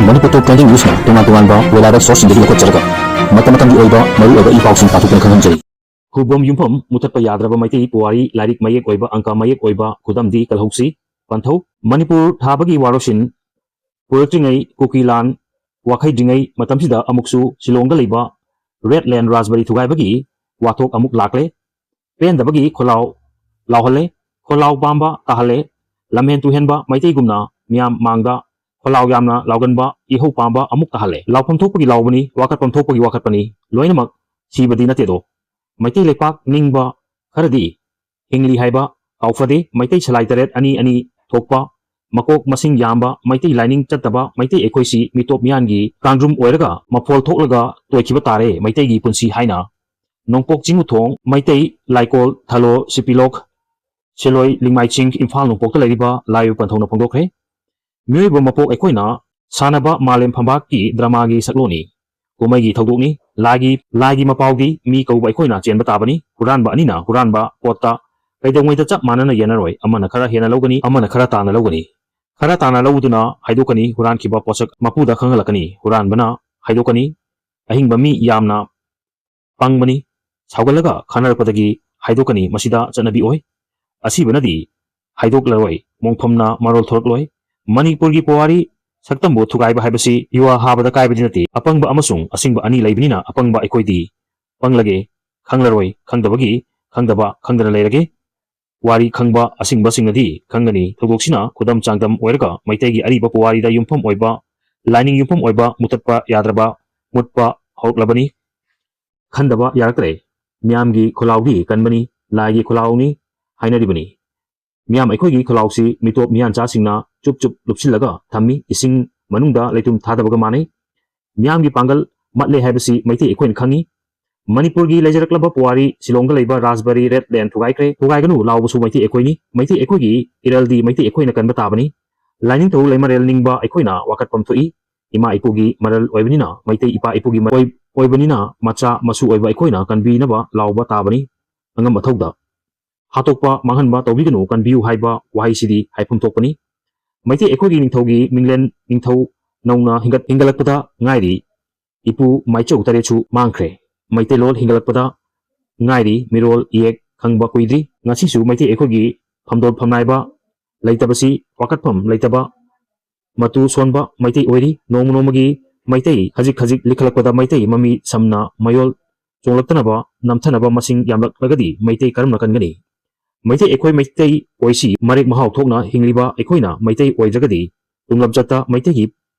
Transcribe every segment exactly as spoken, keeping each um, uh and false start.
ꯃꯅꯤꯄꯨꯔ ꯇꯣꯞ trending ꯅ꯭ꯌꯨꯁꯅ ꯇꯣꯉꯥꯟ ꯇꯣꯉꯥꯟꯕ weather ꯁꯣꯔꯁꯁꯤꯡꯗꯒꯤ ꯂꯧꯈꯠꯆꯔꯒ ꯃꯇꯝ ꯃꯇꯝꯒꯤ ꯑꯣꯏꯕ ꯃꯔꯨꯑꯣꯏꯕ ꯏ ꯄꯥꯎꯁꯤꯡ ꯄꯥꯊꯣꯛꯇꯨꯅ ꯈꯪꯍꯟꯖꯔꯤ꯫ ꯈꯨꯕꯝ ꯌꯨꯝꯐꯝ ꯃꯨꯊꯠꯄ ꯌꯥꯗ꯭ꯔꯕ ꯃꯩꯇꯩ ꯄꯨꯋꯥꯔꯤ ꯂꯥꯏꯔꯤꯛ ꯃꯌꯦꯛ ꯑꯣꯏꯕ, ꯑꯪꯀ ꯃꯌꯦꯛ ꯑꯣꯏꯕ ꯈꯨꯗꯝꯗꯤ ꯀꯜꯍꯧꯁꯤ꯫ ꯄꯟꯊꯧ ꯃꯅꯤꯄꯨꯔ ꯊꯥꯕꯒꯤ ꯋꯥꯔꯣꯁꯤꯟ ꯄꯨꯔꯛꯇ꯭ꯔꯤꯉꯩ, ꯀꯨꯀꯤ ꯂꯥꯟ ꯋꯥꯈꯩꯗ꯭ꯔꯤꯉꯩ ꯃꯇꯝꯁꯤꯗ ꯑꯃꯨꯛꯁꯨ ꯁꯤꯂꯣꯡꯗ ꯂꯩꯕ ꯔꯦꯗ ꯂꯦꯟ ꯔꯥꯖꯕꯔꯤ ꯊꯨꯒꯥꯏꯕꯒꯤ ꯋꯥꯊꯣꯛ ꯑꯃꯨꯛ ꯂꯥꯛꯂꯦ꯫ ꯄꯦꯟꯗꯕꯒꯤ ꯈꯣꯜꯂꯥꯎ ꯂꯥꯎꯍꯜꯂꯦ꯫ ꯈꯣꯜꯂꯥꯎ ꯄꯥꯝꯕ ꯇꯥꯍꯜꯂꯦ꯫ ꯂꯝꯍꯦꯟ ꯇꯨꯍꯦꯟꯕ ꯃꯩꯇꯩꯒꯨꯝꯅ ꯃꯤꯌꯥꯝ ꯃꯥꯡꯗ ꯈꯣꯜꯂꯥꯎ ꯌꯥꯝꯅ ꯂꯥꯎꯒꯟꯕ ꯏꯍꯧ ꯄꯥꯝꯕ ꯑꯃꯨꯛ ꯇꯥꯍꯜꯂꯦ꯫ ꯂꯥꯎꯐꯝ ꯊꯣꯛꯄꯒꯤ ꯂꯥꯎꯕꯅꯤ, ꯋꯥꯀꯠꯐꯝ ꯊꯣꯛꯄꯒꯤ ꯋꯥꯀꯠꯄꯅꯤ, ꯂꯣꯏꯅꯃꯛ ꯁꯤꯕꯗꯤ ꯅꯠꯇꯦꯗꯣ꯫ ꯃꯩꯇꯩ ꯂꯩꯄꯥꯛ ꯅꯤꯡꯕ ꯈꯔꯗꯤ ꯍꯤꯡꯂꯤ ꯍꯥꯏꯕ ꯀꯥꯎꯐꯗꯦ꯫ ꯃꯩꯇꯩ ꯁꯂꯥꯏ ꯇꯔꯦꯠ ꯑꯅꯤ ꯑꯅꯤ ꯊꯣꯛꯄ, ꯃꯀꯣꯛ ꯃꯁꯤꯡ ꯌꯥꯝꯕ, ꯃꯩꯇꯩ ꯂꯥꯏꯅꯤꯡ ꯆꯠꯇꯕ ꯃꯩꯇꯩ ꯑꯩꯈꯣꯏꯁꯤ ꯃꯤꯇꯣꯞ ꯃꯤꯌꯥꯟꯒꯤ ꯀꯥꯡꯗ꯭ꯔꯨꯝ ꯑꯣꯏꯔꯒ ꯃꯐꯣꯜ ꯊꯣꯛꯂꯒ ꯇꯣꯏꯈꯤꯕ ꯇꯥꯔꯦ ꯃꯩꯇꯩꯒꯤ ꯄꯨꯟꯁꯤ ꯍꯥꯏꯅ꯫ ꯅꯣꯡꯄꯣꯛ ꯆꯤꯡꯃꯨꯊꯣꯡ ꯃꯩꯇꯩ ꯂꯥꯏꯀꯣꯜ ꯊꯂꯣ ꯁꯤꯄꯤꯂꯣꯛ ꯁꯦꯂꯣꯏ ꯂꯤꯡꯃꯥꯏ ꯆꯤꯡ ꯏꯝꯐꯥꯜ ꯅꯣꯡꯄꯣꯛꯇ ꯂꯩꯔꯤꯕ ꯂꯥꯏꯑꯣꯏ ꯄꯟꯊꯧꯅ ꯐꯣꯡꯗꯣꯛꯈ꯭ꯔꯦ꯫ ꯃꯤꯑꯣꯏꯕ ꯃꯄꯣꯛ ꯑꯩꯈꯣꯏꯅ ꯁꯥꯟꯅꯕ ꯃꯥꯂꯦꯝ ꯐꯝꯕꯥꯛꯀꯤ ꯗ꯭ꯔꯃꯥꯒꯤ ꯁꯛꯂꯣꯟꯅꯤ꯫ ꯀꯨꯝꯍꯩꯒꯤ ꯊꯧꯗꯣꯛꯅꯤ꯫ ꯂꯥꯏꯒꯤ, ꯂꯥꯏꯒꯤ ꯃꯄꯥꯎꯗꯤ ꯃꯤ ꯀꯧꯕ ꯑꯩꯈꯣꯏꯅ ꯆꯦꯟꯕ ꯇꯥꯕꯅꯤ꯫ ꯍꯨꯔꯥꯟꯕ ꯑꯅꯤꯅ ꯍꯨꯔꯥꯟꯕ ꯄꯣꯠꯇ ꯀꯩꯗꯧꯉꯩꯗ ꯆꯞ ꯃꯥꯟꯅꯅ ꯌꯦꯟꯅꯔꯣꯏ꯫ ꯑꯃꯅ ꯈꯔ ꯍꯦꯟꯅ ꯂꯧꯒꯅꯤ, ꯑꯃꯅ ꯈꯔ ꯇꯥꯅ ꯂꯧꯒꯅꯤ꯫ ꯈꯔ ꯇꯥꯅ ꯂꯧꯗꯨꯅ ꯍꯥꯏꯗꯣꯛꯀꯅꯤ꯫ ꯍꯨꯔꯥꯟꯈꯤꯕ ꯄꯣꯠꯁꯛ ꯃꯄꯨꯗ ꯈꯪꯍꯜꯂꯛꯀꯅꯤ꯫ ꯍꯨꯔꯥꯟꯕꯅ ꯍꯥꯏꯗꯣꯛꯀꯅꯤ꯫ ꯑꯍꯤꯡꯕ ꯃꯤ ꯌꯥꯝꯅ ꯄꯪꯕꯅꯤ꯫ ꯁꯥꯎꯒꯠꯂꯒ ꯈꯟꯅꯔꯛꯄꯗꯒꯤ ꯍꯥꯏꯗꯣꯛꯀꯅꯤ꯫ ꯃꯁꯤꯗ ꯆꯠꯅꯕꯤ ꯑꯣꯏ꯫ ꯑꯁꯤꯕꯅꯗꯤ ꯍꯥꯏꯗꯣꯛꯂꯔꯣꯏ꯫ ꯃꯣꯡꯐꯝꯅ ꯃꯔꯣꯜ ꯊꯣꯔꯛꯂꯣꯏ꯫ ꯃꯅꯤꯄꯨꯔꯒꯤ ꯄꯨꯋꯥꯔꯤ ꯁꯛꯇꯝꯕꯨ ꯊꯨꯒꯥꯏꯕ ꯍꯥꯏꯕꯁꯤ ꯌꯨꯍꯥ ꯍꯥꯕꯗ ꯀꯥꯏꯕꯗꯤ ꯅꯠꯇꯦ꯫ ꯑꯄꯪꯕ ꯑꯃꯁꯨꯡ ꯑꯁꯤꯡꯕ ꯑꯅꯤ ꯂꯩꯕꯅꯤꯅ ꯑꯄꯪꯕ ꯑꯩꯈꯣꯏꯗꯤ ꯄꯪꯂꯒꯦ, ꯈꯪꯂꯔꯣꯏ, ꯈꯪꯗꯕꯒꯤ ꯈꯪꯗꯕ ꯈꯪꯗꯅ ꯂꯩꯔꯒꯦ꯫ ꯋꯥꯔꯤ ꯈꯪꯕ ꯑꯁꯤꯡꯕꯁꯤꯡꯅꯗꯤ ꯈꯪꯒꯅꯤ꯫ ꯊꯧꯗꯣꯛꯁꯤꯅ ꯈꯨꯗꯝ ꯆꯥꯡꯗꯝ ꯑꯣꯏꯔꯒ ꯃꯩꯇꯩꯒꯤ ꯑꯔꯤꯕ ꯄꯨꯋꯥꯔꯤꯗ ꯌꯨꯝꯐꯝ ꯑꯣꯏꯕ, ꯂꯥꯏꯅꯤꯡ ꯌꯨꯝꯐꯝ ꯑꯣꯏꯕ ꯃꯨꯊꯠꯄ ꯌꯥꯗ꯭ꯔꯕ, ꯃꯨꯠꯄ ꯍꯧꯔꯛꯂꯕꯅꯤ꯫ ꯈꯟꯗꯕ ꯌꯥꯔꯛꯇ꯭ꯔꯦ꯫ ꯃꯤꯌꯥꯝꯒꯤ ꯈꯨꯜꯂꯥꯎꯗꯤ ꯀꯟꯕꯅꯤ, ꯂꯥꯏꯒꯤ ꯈꯨꯜꯂꯥꯎꯅꯤ ꯍꯥꯏꯅꯔꯤꯕꯅꯤ꯫ ꯃꯤꯌꯥꯝ ꯑꯩꯈꯣꯏꯒꯤ ꯈꯨꯜꯂꯥꯎꯁꯤ ꯃꯤꯇꯣꯞ ꯃꯤꯌꯥꯟꯆꯥꯁꯤꯡꯅ ꯆꯨꯞ ꯆꯨꯞ ꯂꯨꯞꯁꯤꯜꯂꯒ ꯊꯝꯃꯤ, ꯏꯁꯤꯡ ꯃꯅꯨꯡꯗ ꯂꯩꯇꯨꯝ ꯊꯥꯗꯕꯒ ꯃꯥꯟꯅꯩ꯫ ꯃꯤꯌꯥꯝꯒꯤ ꯄꯥꯡꯒꯜ ꯃꯠꯂꯦ ꯍꯥꯏꯕꯁꯤ ꯃꯩꯇꯩ ꯑꯩꯈꯣꯏꯅ ꯈꯪꯉꯤ꯫ ꯃꯅꯤꯄꯨꯔꯒꯤ ꯂꯩꯖꯔꯛꯂꯕ ꯄꯨꯋꯥꯔꯤ, ꯁꯤꯂꯣꯡꯗ ꯂꯩꯕ ꯔꯥꯖꯕꯥꯔꯤ ꯔꯦꯗ ꯂꯦꯟ ꯊꯨꯒꯥꯏꯈ꯭ꯔꯦ, ꯊꯨꯒꯥꯏꯒꯅꯨ ꯂꯥꯎꯕꯁꯨ ꯃꯩꯇꯩ ꯑꯩꯈꯣꯏꯅꯤ꯫ ꯃꯩꯇꯩ ꯑꯩꯈꯣꯏꯒꯤ ꯏꯔꯜꯗꯤ ꯃꯩꯇꯩ ꯑꯩꯈꯣꯏꯅ ꯀꯟꯕ ꯇꯥꯕꯅꯤ꯫ ꯂꯥꯏꯅꯤꯡꯊꯧ ꯂꯩꯃꯔꯦꯜ ꯅꯤꯡꯕ ꯑꯩꯈꯣꯏꯅ ꯋꯥꯀꯠꯐꯝ ꯊꯣꯛꯏ꯫ ꯏꯃꯥ ꯏꯄꯨꯒꯤ ꯃꯔꯜ ꯑꯣꯏꯕꯅꯤꯅ, ꯃꯩꯇꯩ ꯏꯄꯥ ꯏꯄꯨꯒꯤ ꯃꯔꯜ ꯑꯣꯏ-, ꯑꯣꯏꯕꯅꯤꯅ ꯃꯆꯥ ꯃꯁꯨ ꯑꯣꯏꯕ ꯑꯩꯈꯣꯏꯅ ꯀꯟꯕꯤꯅꯕ ꯂꯥꯎꯕ ꯇꯥꯕꯅꯤ꯫ ꯑꯉꯝ ꯑꯊꯧꯗ ꯍꯥꯠꯇꯣꯛꯄ ꯃꯥꯡꯍꯟꯕ ꯇꯧꯕꯤꯒꯅꯨ, ꯀꯟꯕꯤꯌꯨ ꯍꯥꯏꯕ ꯋꯥꯍꯩꯁꯤꯗꯤ ꯍꯥꯏꯐꯝ ꯊꯣꯛꯄꯅꯤ꯫ ꯃꯩꯇꯩ ꯑꯩꯈꯣꯏꯒꯤ ꯅꯤꯡꯊꯧꯒꯤ ꯃꯤꯡꯂꯦꯟ ꯅꯤꯡꯊꯧ ꯅꯧꯅ ꯍꯤꯡꯒꯠ-, ꯍꯤꯡꯒꯠꯂꯛꯄꯗ ꯉꯥꯏꯔꯤ꯫ ꯏꯄꯨ ꯃꯥꯏꯆꯧ ꯇꯔꯦꯠꯁꯨ ꯃꯥꯡꯈ꯭ꯔꯦ꯫ ꯃꯩꯇꯩꯂꯣꯟ ꯍꯤꯡꯒꯠꯂꯛꯄꯗ ꯉꯥꯏꯔꯤ, ꯃꯤꯔꯣꯜ ꯏꯌꯦꯛ ꯈꯪꯕ ꯀꯨꯏꯗ꯭ꯔꯤ꯫ ꯉꯁꯤꯁꯨ ꯃꯩꯇꯩ ꯑꯩꯈꯣꯏꯒꯤ ꯐꯝꯗꯣꯟ ꯐꯝꯅꯥꯏꯕ ꯂꯩꯇꯕꯁꯤ ꯋꯥꯀꯠꯐꯝ ꯂꯩꯇꯕ, ꯃꯇꯨ ꯁꯣꯟꯕ ꯃꯩꯇꯩ ꯑꯣꯏꯔꯤ꯫ ꯅꯣꯡꯃ ꯅꯣꯡꯃꯒꯤ ꯃꯩꯇꯩ ꯈꯖꯤꯛ ꯈꯖꯤꯛ ꯂꯤꯈꯠꯂꯛꯄꯗ ꯃꯩꯇꯩ ꯃꯃꯤ ꯁꯝꯅ ꯃꯌꯣꯜ ꯆꯣꯡꯂꯛꯇꯅꯕ, ꯅꯝꯊꯅꯕ ꯃꯁꯤꯡ ꯌꯥꯝꯂꯛꯂꯒꯗꯤ ꯃꯩꯇꯩ ꯀꯔꯝꯅ ꯀꯟꯒꯅꯤ? ꯃꯩꯇꯩ ꯑꯩꯈꯣꯏ ꯃꯩꯇꯩ ꯑꯣꯏꯁꯤ ꯃꯔꯦꯛ ꯃꯍꯥꯎ ꯊꯣꯛꯅ ꯍꯤꯡꯂꯤꯕ ꯑꯩꯈꯣꯏꯅ ꯃꯩꯇꯩ ꯑꯣꯏꯗ꯭ꯔꯒꯗꯤ ꯇꯨꯡꯂꯝꯆꯠꯇ ꯃꯩꯇꯩꯒꯤ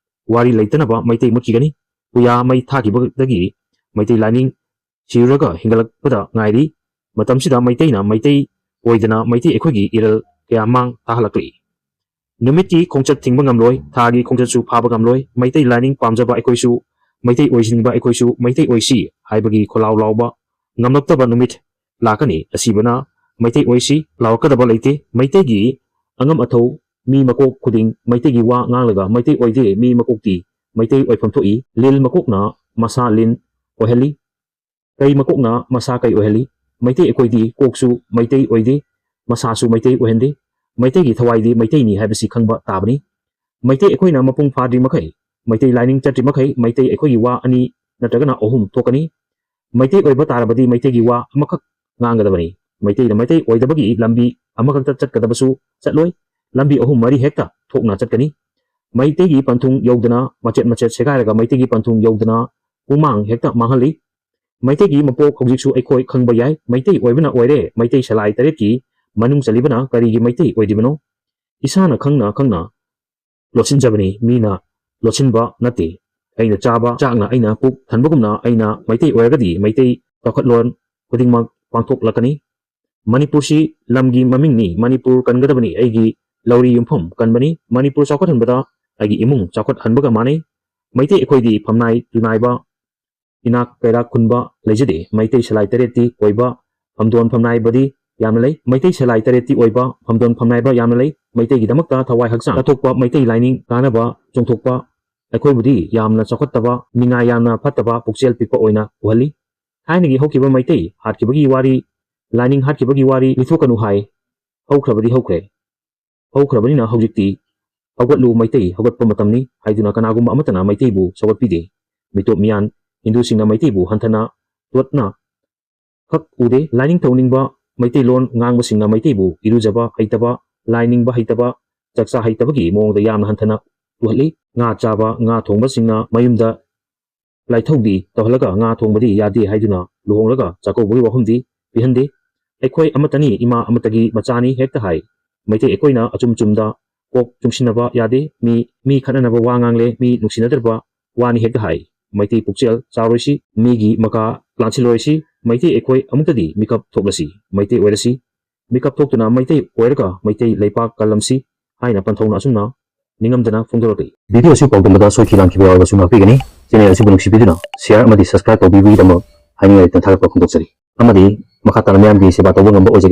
ꯋꯥꯔꯤ ꯂꯩꯇꯅꯕ ꯃꯩꯇꯩ ꯃꯨꯠꯈꯤꯒꯅꯤ꯫ ꯄꯨꯌꯥ ꯃꯩ ꯊꯥꯈꯤꯕꯗꯒꯤ ꯃꯩꯇꯩ ꯂꯥꯏꯅꯤꯡ ꯁꯤꯔꯨꯔꯒ ꯍꯤꯡꯒꯠꯂꯛꯄꯗ ꯉꯥꯏꯔꯤ꯫ ꯃꯇꯝꯁꯤꯗ ꯃꯩꯇꯩꯅ ꯃꯩꯇꯩ ꯑꯣꯏꯗꯅ ꯃꯩꯇꯩ ꯑꯩꯈꯣꯏꯒꯤ ꯏꯔꯜ ꯀꯌꯥ ꯃꯥꯡ ꯇꯥꯍꯜꯂꯛꯂꯤ꯫ ꯅꯨꯃꯤꯠꯀꯤ ꯈꯣꯡꯆꯠ ꯊꯤꯡꯕ ꯉꯝꯂꯣꯏ, ꯊꯥꯒꯤ ꯈꯣꯡꯆꯠꯁꯨ ꯐꯥꯕ ꯉꯝꯂꯣꯏ꯫ ꯃꯩꯇꯩ ꯂꯥꯏꯅꯤꯡ ꯄꯥꯝꯖꯕ ꯑꯩꯈꯣꯏꯁꯨ, ꯃꯩꯇꯩ ꯑꯣꯏꯁꯤꯟꯕ ꯑꯩꯈꯣꯏꯁꯨ ꯃꯩꯇꯩ ꯑꯣꯏꯁꯤ ꯍꯥꯏꯕꯒꯤ ꯈꯣꯜꯂꯥꯎ ꯂꯥꯎꯕ ꯉꯝꯂꯛꯇꯕ ꯅꯨꯃꯤꯠ ꯂꯥꯛꯀꯅꯤ꯫ ꯑꯁꯤꯕꯅ ꯃꯩꯇꯩ ꯑꯣꯏꯁꯤ ꯂꯥꯎꯔꯛꯀꯗꯕ ꯂꯩꯇꯦ꯫ ꯃꯩꯇꯩꯒꯤ ꯑꯉꯝ ꯑꯊꯧ ꯃꯤ ꯃꯀꯣꯛ ꯈꯨꯗꯤꯡ ꯃꯩꯇꯩꯒꯤ ꯋꯥ ꯉꯥꯡꯂꯒ ꯃꯩꯇꯩ ꯑꯣꯏꯗꯦ ꯃꯤ ꯃꯀꯣꯛꯇꯤ ꯃꯩꯇꯩ ꯑꯣꯏꯐꯝ ꯊꯣꯛꯏ꯫ ꯂꯤꯜ ꯃꯀꯣꯛꯅ ꯃꯁꯥ ꯂꯤꯟ ꯑꯣꯏꯍꯜꯂꯤ꯫ ꯀꯩ ꯃꯀꯣꯛꯅ ꯃꯁꯥ ꯀꯩ ꯑꯣꯏꯍꯜꯂꯤ꯫ ꯃꯩꯇꯩ ꯑꯩꯈꯣꯏꯗꯤ ꯀꯣꯛꯁꯨ ꯃꯩꯇꯩ ꯑꯣꯏꯗꯦ, ꯃꯁꯥꯁꯨ ꯃꯩꯇꯩ ꯑꯣꯏꯍꯟꯗꯦ꯫ ꯃꯩꯇꯩꯒꯤ ꯊꯋꯥꯏꯗꯤ ꯃꯩꯇꯩꯅꯤ ꯍꯥꯏꯕꯁꯤ ꯈꯪꯕ ꯇꯥꯕꯅꯤ꯫ ꯃꯩꯇꯩ ꯑꯩꯈꯣꯏꯅ ꯃꯄꯨꯡ ꯐꯥꯗ꯭ꯔꯤ ꯃꯈꯩ, ꯃꯩꯇꯩ ꯂꯥꯏꯅꯤꯡ ꯆꯠꯇ꯭ꯔꯤ ꯃꯈꯩ, ꯃꯩꯇꯩ ꯑꯩꯈꯣꯏꯒꯤ ꯋꯥ ꯑꯅꯤ ꯅꯠꯇ꯭ꯔꯒꯅ ꯑꯍꯨꯝ ꯊꯣꯛꯀꯅꯤ꯫ ꯃꯩꯇꯩ ꯑꯣꯏꯕ ꯇꯥꯔꯕꯗꯤ ꯃꯩꯇꯩꯒꯤ ꯋꯥ ꯑꯃꯈꯛ ꯉꯥꯡꯒꯗꯕꯅꯤ꯫ ꯃꯩꯇꯩꯅ ꯃꯩꯇꯩ ꯑꯣꯏꯗꯕꯒꯤ ꯂꯝꯕꯤ ꯑꯃꯈꯛꯇ ꯆꯠꯀꯗꯕꯁꯨ ꯆꯠꯂꯣꯏ꯫ ꯂꯝꯕꯤ ꯑꯍꯨꯝ ꯃꯔꯤ ꯍꯦꯛꯇ ꯊꯣꯛꯅ ꯆꯠꯀꯅꯤ꯫ ꯃꯩꯇꯩꯒꯤ ꯄꯟꯊꯨꯡ ꯌꯧꯗꯅ, ꯃꯆꯦꯠ ꯃꯆꯦꯠ ꯁꯦꯒꯥꯏꯔꯒ ꯃꯩꯇꯩꯒꯤ ꯄꯟꯊꯨꯡ ꯌꯧꯗꯅ ꯄꯨꯃꯥꯡ ꯍꯦꯛꯇ ꯃꯥꯡꯍꯜꯂꯤ꯫ ꯃꯩꯇꯩꯒꯤ ꯃꯄꯣꯛ ꯍꯧꯖꯤꯛꯁꯨ ꯑꯩꯈꯣꯏ ꯈꯪꯕ ꯌꯥꯏ꯫ ꯃꯩꯇꯩ ꯑꯣꯏꯕꯅ ꯑꯣꯏꯔꯦ꯫ ꯃꯩꯇꯩ ꯁꯂꯥꯏ ꯇꯔꯦꯠꯀꯤ ꯃꯅꯨꯡ ꯆꯜꯂꯤꯕꯅ ꯀꯔꯤꯒꯤ ꯃꯩꯇꯩ ꯑꯣꯏꯗ꯭ꯔꯤꯕꯅꯣ? ꯏꯁꯥꯅ ꯈꯪꯅ ꯈꯪꯅ ꯂꯣꯠꯁꯤꯟꯖꯕꯅꯤ, ꯃꯤꯅ ꯂꯣꯠꯁꯤꯟꯕ ꯅꯠꯇꯦ꯫ ꯑꯩꯅ ꯆꯥꯕ ꯆꯥꯛꯅ ꯑꯩꯅ ꯄꯨꯛ ꯊꯟꯕꯒꯨꯝꯅ ꯑꯩꯅ ꯃꯩꯇꯩ ꯑꯣꯏꯔꯒꯗꯤ ꯃꯩꯇꯩ ꯆꯥꯎꯈꯠꯂꯣꯟ ꯈꯨꯗꯤꯡꯃꯛ ꯄꯥꯡꯊꯣꯛꯂꯛꯀꯅꯤ꯫ ꯃꯅꯤꯄꯨꯔꯁꯤ ꯂꯝꯒꯤ ꯃꯃꯤꯡꯅꯤ, ꯃꯅꯤꯄꯨꯔ ꯀꯟꯒꯗꯕꯅꯤ, ꯑꯩꯒꯤ ꯂꯧꯔꯤ ꯌꯨꯝꯐꯝ ꯀꯟꯕꯅꯤ꯫ ꯃꯅꯤꯄꯨꯔ ꯆꯥꯎꯈꯠꯍꯟꯕꯗ ꯑꯩꯒꯤ ꯏꯃꯨꯡ ꯆꯥꯎꯈꯠꯍꯟꯕꯒ ꯃꯥꯟꯅꯩ꯫ ꯃꯩꯇꯩ ꯑꯩꯈꯣꯏꯗꯤ ꯐꯝꯅꯥꯏ ꯇꯨꯅꯥꯏꯕ, ꯏꯅꯥꯛ ꯀꯩꯔꯥꯛ ꯈꯨꯟꯕ ꯂꯩꯖꯗꯦ꯫ ꯃꯩꯇꯩ ꯁꯂꯥꯏ ꯇꯔꯦꯠꯇꯤ ꯑꯣꯏꯕ ꯐꯝꯗꯣꯟ ꯐꯝꯅꯥꯏꯕꯗꯤ ꯌꯥꯝꯅ ꯂꯩ꯫ ꯃꯩꯇꯩ ꯁꯂꯥꯏ ꯇꯔꯦꯠꯇꯤ ꯑꯣꯏꯕ ꯐꯝꯗꯣꯟ ꯐꯝꯅꯥꯏꯕ ꯌꯥꯝꯅ ꯂꯩ꯫ ꯃꯩꯇꯩꯒꯤꯗꯃꯛꯇ ꯊꯋꯥꯏ ꯍꯛꯆꯥꯡ ꯀꯠꯊꯣꯛꯄ, ꯃꯩꯇꯩ ꯂꯥꯏꯅꯤꯡ ꯀꯥꯅꯕ ꯆꯣꯡꯊꯣꯛꯄ ꯑꯩꯈꯣꯏꯕꯨꯗꯤ ꯌꯥꯝꯅ ꯆꯥꯎꯈꯠꯇꯕ, ꯅꯤꯡꯉꯥꯏ ꯌꯥꯝꯅ ꯐꯠꯇꯕ, ꯄꯨꯛꯆꯦꯜ ꯄꯤꯛꯄ ꯑꯣꯏꯅ ꯎꯍꯜꯂꯤ꯫ ꯊꯥꯏꯅꯒꯤ ꯍꯧꯈꯤꯕ ꯃꯩꯇꯩ ꯍꯥꯠꯈꯤꯕꯒꯤ ꯋꯥꯔꯤ, ꯂꯥꯏꯅꯤꯡ ꯍꯥꯠꯈꯤꯕꯒꯤ ꯋꯥꯔꯤ ꯂꯤꯊꯣꯛꯀꯅꯨ ꯍꯥꯏ꯫ ꯍꯧꯈ꯭ꯔꯕꯗꯤ ꯍꯧꯈ꯭ꯔꯦ꯫ ꯍꯧꯈ꯭ꯔꯕꯅꯤꯅ ꯍꯧꯖꯤꯛꯇꯤ "ꯍꯧꯒꯠꯂꯨ ꯃꯩꯇꯩ, ꯍꯧꯒꯠꯄ ꯃꯇꯝꯅꯤ" ꯍꯥꯏꯗꯨꯅ ꯀꯅꯥꯒꯨꯝꯕ ꯑꯃꯠꯇꯅ ꯃꯩꯇꯩꯕꯨ ꯁꯧꯒꯠꯄꯤꯗꯦ꯫ ꯃꯤꯇꯣꯞ ꯃꯤꯌꯥꯟ ꯍꯤꯟꯗꯨꯁꯤꯡꯅ ꯃꯩꯇꯩꯕꯨ ꯍꯟꯊꯅ ꯇꯣꯠꯅ ꯈꯛ ꯎꯗꯦ꯫ ꯂꯥꯏꯅꯤꯡꯊꯧ ꯅꯤꯡꯕ ꯃꯩꯇꯩꯂꯣꯟ ꯉꯥꯡꯕꯁꯤꯡꯅ ꯃꯩꯇꯩꯕꯨ ꯏꯔꯨꯖꯕ ꯍꯩꯇꯕ, ꯂꯥꯏ ꯅꯤꯡꯕ ꯍꯩꯇꯕ, ꯆꯥꯛꯆꯥ ꯍꯩꯇꯕꯒꯤ ꯃꯑꯣꯡꯗ ꯌꯥꯝꯅ ꯍꯟꯊꯅ ꯎꯍꯜꯂꯤ꯫ ꯉꯥ ꯆꯥꯕ ꯉꯥ ꯊꯣꯡꯕꯁꯤꯡꯅ ꯃꯌꯨꯝꯗ ꯂꯥꯏꯊꯧꯗꯤ ꯇꯧꯍꯜꯂꯒ ꯉꯥ ꯊꯣꯡꯕꯗꯤ ꯌꯥꯗꯦ ꯍꯥꯏꯗꯨꯅ ꯂꯨꯍꯣꯡꯂꯒ ꯆꯥꯛꯀꯧꯕꯒꯤ ꯋꯥꯐꯝꯗꯤ ꯄꯤꯍꯟꯗꯦ꯫ "ꯑꯩꯈꯣꯏ ꯑꯃꯠꯇꯅꯤ, ꯏꯃꯥ ꯑꯃꯠꯇꯒꯤ ꯃꯆꯥꯅꯤ" ꯍꯦꯛꯇ ꯍꯥꯏ꯫ ꯃꯩꯇꯩ ꯑꯩꯈꯣꯏꯅ ꯑꯆꯨꯝ ꯆꯨꯝꯗ ꯀꯣꯛ ꯆꯨꯡꯁꯤꯟꯅꯕ ꯌꯥꯗꯦ꯫ ꯃꯤ, ꯃꯤ ꯈꯠꯅꯅꯕ ꯋꯥ ꯉꯥꯡꯂꯦ, ꯃꯤ ꯅꯨꯡꯁꯤꯅꯗ꯭ꯔꯕ ꯋꯥꯅꯤ ꯍꯦꯛꯇ ꯍꯥꯏ꯫ ꯃꯩꯇꯩ ꯄꯨꯛꯆꯦꯜ ꯆꯥꯎꯔꯣꯏꯁꯤ, ꯃꯤꯒꯤ ꯃꯀꯥ ꯂꯥꯟꯁꯤꯜꯂꯣꯏꯁꯤ꯫ ꯃꯩꯇꯩ ꯑꯩꯈꯣꯏ ꯑꯃꯨꯛꯇꯗꯤ ꯃꯤꯀꯞ ꯊꯣꯛꯂꯁꯤ꯫ ꯃꯩꯇꯩ ꯑꯣꯏꯔꯁꯤ꯫ ꯃꯤꯀꯞ ꯊꯣꯛꯇꯨꯅ ꯃꯩꯇꯩ ꯑꯣꯏꯔꯒ ꯃꯩꯇꯩ ꯂꯩꯄꯥꯛ ꯀꯜꯂꯝꯁꯤ ꯍꯥꯏꯅ ꯄꯟꯊꯧꯅ ꯑꯁꯨꯝꯅ ꯅꯤꯡꯉꯝꯗꯅ ꯐꯣꯡꯗꯣꯔꯛꯂꯤ꯫ ꯚꯤꯗꯤꯑꯣ ꯑꯁꯤ ꯄꯥꯎꯗꯝꯕꯗ ꯁꯣꯏꯈꯤ ꯂꯥꯟꯈꯤꯕ ꯌꯥꯎꯔꯕꯁꯨ ꯉꯥꯛꯄꯤꯒꯅꯤ꯫ ꯆꯦꯅꯦꯜ ꯑꯁꯤꯕꯨ ꯅꯨꯡꯁꯤꯕꯤꯗꯨꯅ ꯁꯤꯌꯥꯔ ꯑꯃꯗꯤ ꯁꯕꯁꯀ꯭ꯔꯥꯏꯕ ꯇꯧꯕꯤꯕꯒꯤꯗꯃꯛ ꯍꯥꯏꯅꯤꯡꯉꯥꯏ ꯂꯩꯇꯅ ꯊꯥꯒꯠꯄ ꯐꯣꯡꯗꯣꯛꯆꯔꯤ꯫ ꯑꯃꯗꯤ ꯃꯈꯥ ꯇꯥꯅ ꯃꯤꯌꯥꯝꯒꯤ ꯁꯦꯕꯥ ꯇꯧꯕ ꯉꯝꯕ ꯑꯣꯏꯖꯒꯦ꯫